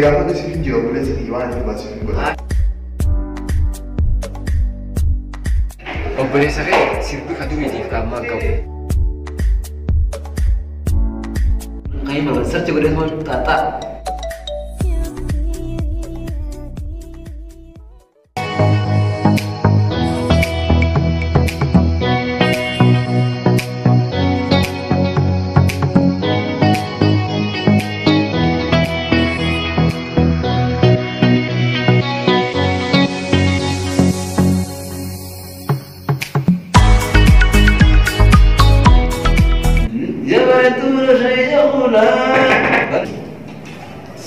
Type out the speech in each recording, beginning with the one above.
dadhabde gaafa siif hin jiru obboleessa kiyya waan ati baasiif hin godha. Obboleessa kee sirbi ka duriitiif ka ammaa hin qabu. Qayyima sarchi godhee maal xaaxaa.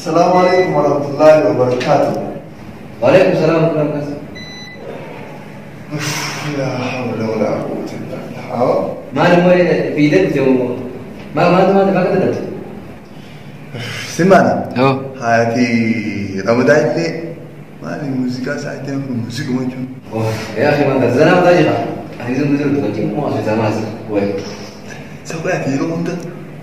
السلام عليكم ورحمة الله وبركاته. وعليكم السلام ورحمة الله وبركاته. لا حول ولا قوة إلا بالله. ما أنا في يدك ما ما ما ما قدرت. سمعنا. هاتي رمضان اللي ما لي موسيقى ساعتين في الموسيقى ما يجون. يا أخي ما أنت زنا وتاجر. عايزين نزل تقول مو عشان زمان وين. سويت يوم ده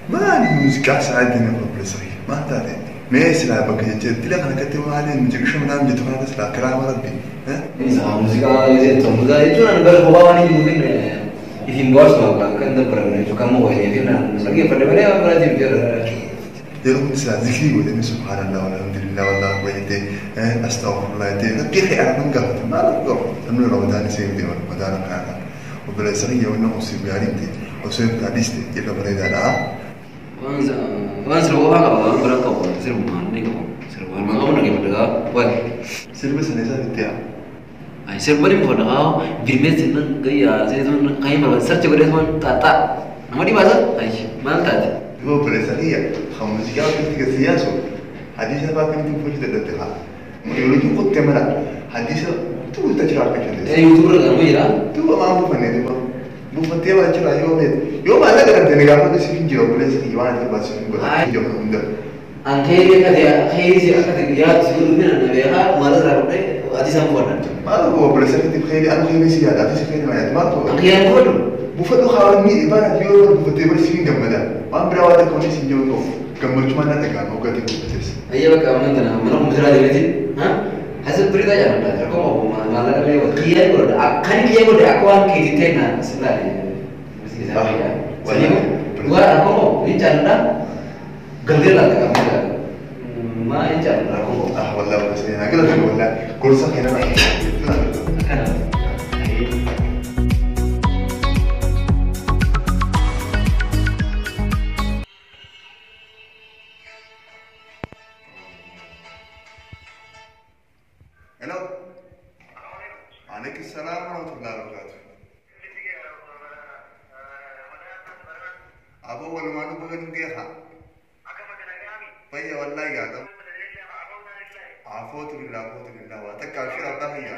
ما لي موسيقى ساعتين في الصغير ما تعرف. ماشي لا بقى جت لك انا كنت ما عليه الموسيقى شو من جت انا بس لا كلام ربي ها إذا موسيقى يزيد موسيقى يجون أنا بقول هو أنا ممكن يفهم بس ما كان ده برا شو كم هو هي فينا موسيقى فدبلة ما برا جيب يروح تسلا ذكري ولا سبحان الله والحمد لله والله ويدي استغفر الله يدي ربي خير من قهوة ما له أنه رمضان يصير دي رمضان كان وبلا صغير وإنه أصيب يعني دي أصيب حديث دي إلا بريد على waan sirba qofaa qaba waan biraa qabu sirbumaan ni qabu sirbumaan qabu nagee fadhagaa waan sirba sana isaa itti yaa ay sirba ni fadhagaa birmee sirban gayyaa sirban qayyima sarchi godhee sun xaaxaa nama dhibaasa ay maal taate duba obboleessa kiyya kan muuziqaa ofitti gasiyaasu hadiisa fa'aa akkamitti hojii dadhabde haa yeroo qottee mala hadiisa tuulta jira akka jirte yuutuub irra kan jira duba maan buufannee duba buufattee waan jira yoo feete yoo maallaqa dhabde ni gaafadhu siif hin jiru obboleessa kiyya waan ati baasiif hin godha jiru hunda. An khayrii akka ta'e khayrii akka ta'e yaadu si godhu fi na beekaa maal irraa fudhee ati isaan fudhadha. Maal obboleessa keetiif khayrii anu khayrii si yaada ati si khayrii maa yaada maal ta'u. An khayrii fudhadhu. Buufadhu haa ni bara yoo buufattee bari siif hin gammada waan biraa waan akka wanni si hin jiru qabu gammachuu maan dhaga'ama hoggaatti buufates. Ayya bakka amman tana mana kompiitaraa deemeetiin حسب بريدا جانا لا رقم ما ما لا لا قيا يقول أكان قيا يقول أكوان كيتين نا سلا سليم gua رقم ini جانا غندير لا ما ini جانا رقم آه والله بس أنا كده والله كل صح هنا أنا Hello. عليك السلام ورحمة الله وبركاته. أبو ولا ما نبغى نجيها. فيا والله يا دم. عفوت بالله عفوت بالله واتك عشرة بهية.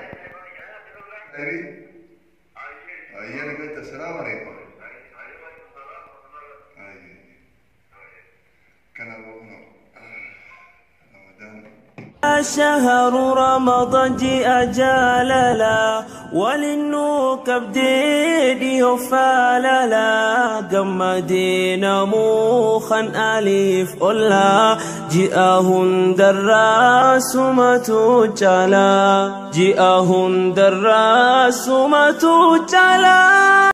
أبي. أيه أنا قلت السلام عليكم. أيه. كان أبو رمضان. شهر رمضان جاء جاللا وللنوك بديدي فاللا قمدين موخا أليف أولا جاءهن دراس ما تجلا جاءهن دراس ما تجلا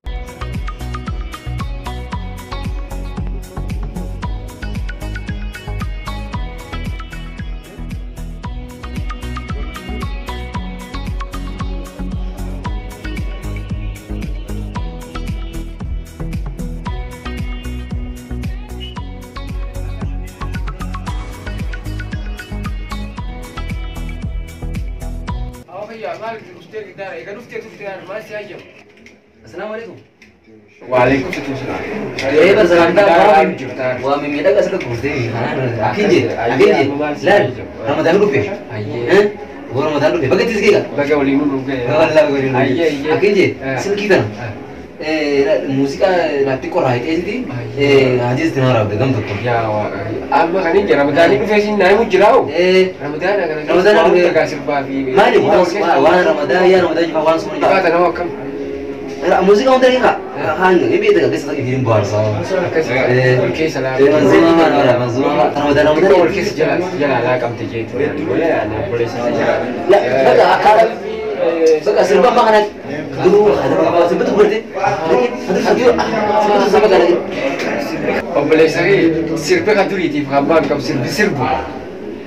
السلام عليكم. وعليكم السلام. إيه بس أنا ومن مدة أسألك قصدي أنا أكيد أكيد لا رمضان لو فيه هو رمضان لو فيه بقى تسقيك بقى وليمون والله وليمون أكيد سلكي كنا موسيقى لا تقرأ هاي دي حديث تنارا بدم تقول يا أما خلينا رمضان لو فيه نايم جراو رمضان أنا رمضان كاسر بافي ما لي وأنا رمضان يا رمضان جوا وأنا سمع هذا هو كم Muuziqaa hunda ni kaan ni beekta keessa ittiin bohaarsa. Wal keessa laa. Manzumaa maal manzumaa Ramadaan Ramadaan. Wal keessa jala jala laa qabte jeetu. La bakka akkaataa bakka sirba ammaa kana duruu sirbatu gurte sirbatu saba kana. Obboleessa kee sirba kan duriitiif kan baan qabu sirbi sirbu.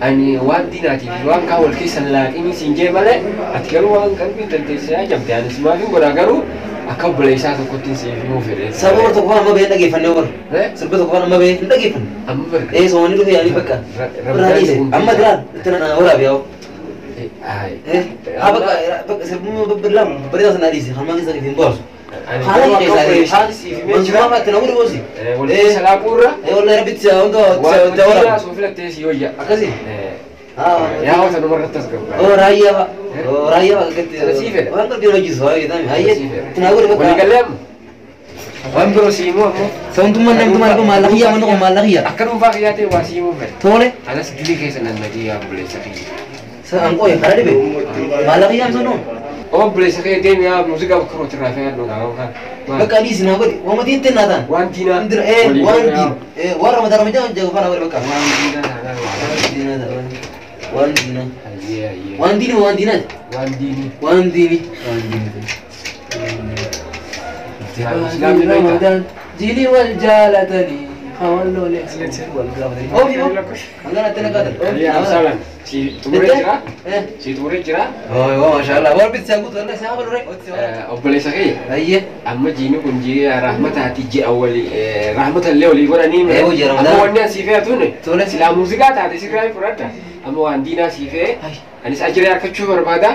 Ani waan diinaatiif waan kaan wal keessa laaqinii siin jee malee ati garuu waan qalbiin dandeessee ajabte anis maafin godhaa garuu akka obboleessaa tokkotti siif himuu fedhe. Sababa tokko amma bahee dhageeffannee warra. Sirba tokko amma bahee hin dhageeffanne. Amma barka. Ee soomanii dhufe yaanii bakka. Biraa dhiise amma biraan itti waraabe yaa'u. Haa bakka bakka sirbuma babbal'aa bareedaa sana dhiise hamma keessa ittiin bohaarsu. Haala keessa manzumaa fa'aa itti na godhi boosi. Wal keessa laaquurra. Wallahi rabbitti hunda Waan diinaa soo filattee si hoyya. Akkasii. Yaa wata numarratti as gabu. Oo raayyaa fa'a. Oo raayyaa fa'a akkatti. Sii fedha. Waan qalbii hojjisu haa jedhame. Hayyee itti naa godhi bakka. Waliigallee amma. Waan biroo si himuu ammoo. Sababtummaan namtummaan kun maallaqa kiyyaa manni kun maallaqa kiyyaa. Akka dhuunfaa kiyyaa ta'e waa si himuu fedha. Tole. Anas dilii keessa nan nagee yaa obboleessa kiyya. An qoye karaa dhibe maallaqa kiyyaa amsa noo. Obboleessa kiyya deemi yaa muuziqaa bakka rooti irraa fe'adhu gaa. Bakka adiis naa godhi waan matii ittiin naa ta'an. Waan diinaa. Ee waan diin waan Ramadaan Ramadaan jagu faana godhi bakka. Waan diinaa taanaan Waan diinaa. Hayyee hayyee. Waan diini waan diinaati. Waan diinii. Waan diini. Waan diini. Islaamni beektaa. Jilii wal jaalatanii hawan lolee wal gaafatanii. Oofi moo hangana itti naqatan. Hayyee si xumuree jira. Si xumuree jira. Oo maashaallah warri bitti guutuu wallah isaa habalure. Obboleessa kiyya. Hayyee. Amma jiini kun ji'a rahmataati ji'a walii rahmata illee walii godhanii Ee, hojii Ramadaan. amma wanni asii fe'atuun Tole. silaa muuziqaa taate sirraa fudhadha amma waan diinaa sii fe'e anis ajiree harkachuu barbaada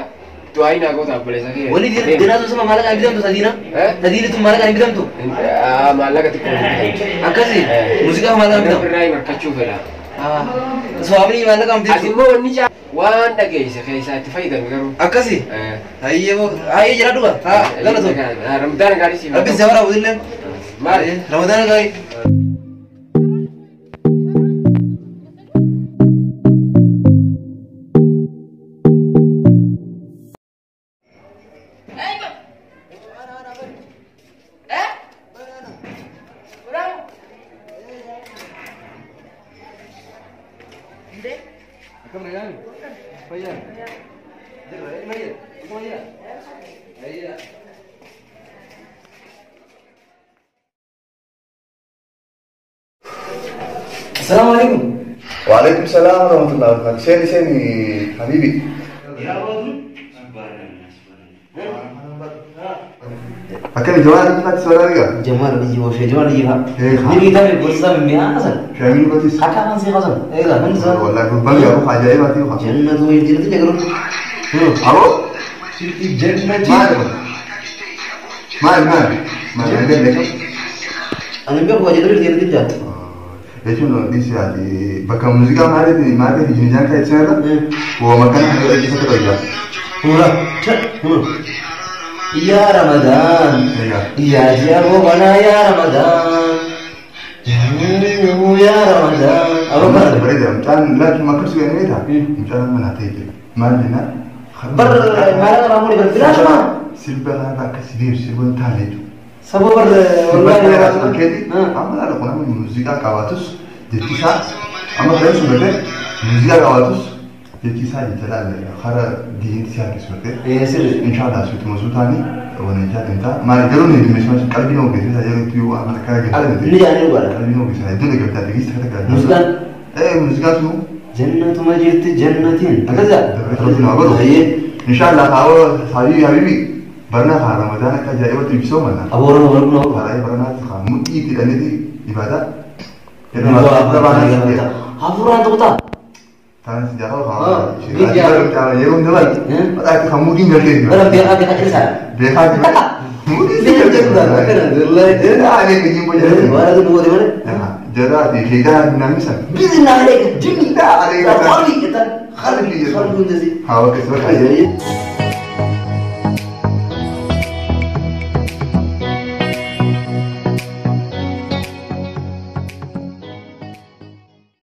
du'aa naa goota obboleessa kiyya. Wali diinaa sun sama maallaqa hin bitamtu sadiina. Sadiini tun maallaqa hin bitamtu. Maallaqa xiqqoo hin bitamtu. Akkasi muuziqaa maallaqa hin bitamu. Birraa harkachuu fedha. Suwaabni maallaqa hin Ati bitamtu. immoo wanni waan dhageesse keessaa itti fayyadame garuu. Akkasi. Hayyee hayyee jira dhuga. Haa galatoon. Ramadaan gaarii siif. Rabbi si waraabuu illee. Maal? Ramadaan gaarii. Assalamu alaikum. وعليكم السلام ورحمة الله وبركاته. سيني سيني حبيبي. أكل جوال أنت سؤال Jamal biyyi boshee Jamal biyyi fa'a. Eh, Ni bitaa gorsa mimmi'aa hasan. شامل باتيس. Akka afaan see hasan. Egaa hundi isaa. والله كنت بلغ أروح عجائب أتيوها. Jannatu jannatu jagaru. أهو. Jannati. مال مال مال مال مال. Ani beeku waa jannatu jannatu jaa. Jechuun dhiisi ati bakka muuziqaa maaliiti maaliiti jinjaan kan ibsan irra wooma kana hanga dhaggeeffata ta'u Hura. Ya Ramadan. Egaa. Ya ji'a boqonnaa ya Ramadan. Ya Ramadan. Apa bara? Bareeda mucaan laatu makka sugan beektaa mucaan amma naa ta'e jira maal jennaan Bar maallaqa raamuu bar bilaashuma. Sirba kanarra akka si deemsu sirba hin taane jechuudha. Saba bar Sirba wallahi. dheeraa keeti amma laala kun amma muuziqaa qabaatus jechi isaa amma kan ibsu gartee muuziqaa qabaatus jechi isaa jecha laala kara diinti si harkisu gartee. Eh sirri. Inshallah suuti masuu taanii wanajaa dantaa maal garuu ni dimmeessu qalbii nama geessisa yeroo itti waan akka gara Inni jaanii dhugaadha. Qalbii nama geessisa iddoo deeggartaa deeggarsa kana gara. Muuziqaan. Eh muuziqaa sun Jannatuma jirti jannatiin. Akkasaa? Rabbi nama godhu. Inshallah hawa habibi habibi barna haa Ramadaan akka ajaa'ibatti ibsoo mala. Aboo Oromoo barkun hoo. Baay'ee barnaatti haa mudhii itti hidhaniiti ibaadaa. Hafuuraan tuqxaa. Taanaan si jaalala haa. Yeroo hundaa baay'ee haa mudhiin galtee. Bara beekaa beekaa cirisaa. Beekaa jiru. Mudhiin si galtee. Ani biyyiin boja. Waan akka duwwaa malee. Jaraati sheekaa namni sana. Bizinna alee. Jinni alee. Qalbii jettan. Qalbii jettan. Qalbii hundasi. Haa bakka si bakka.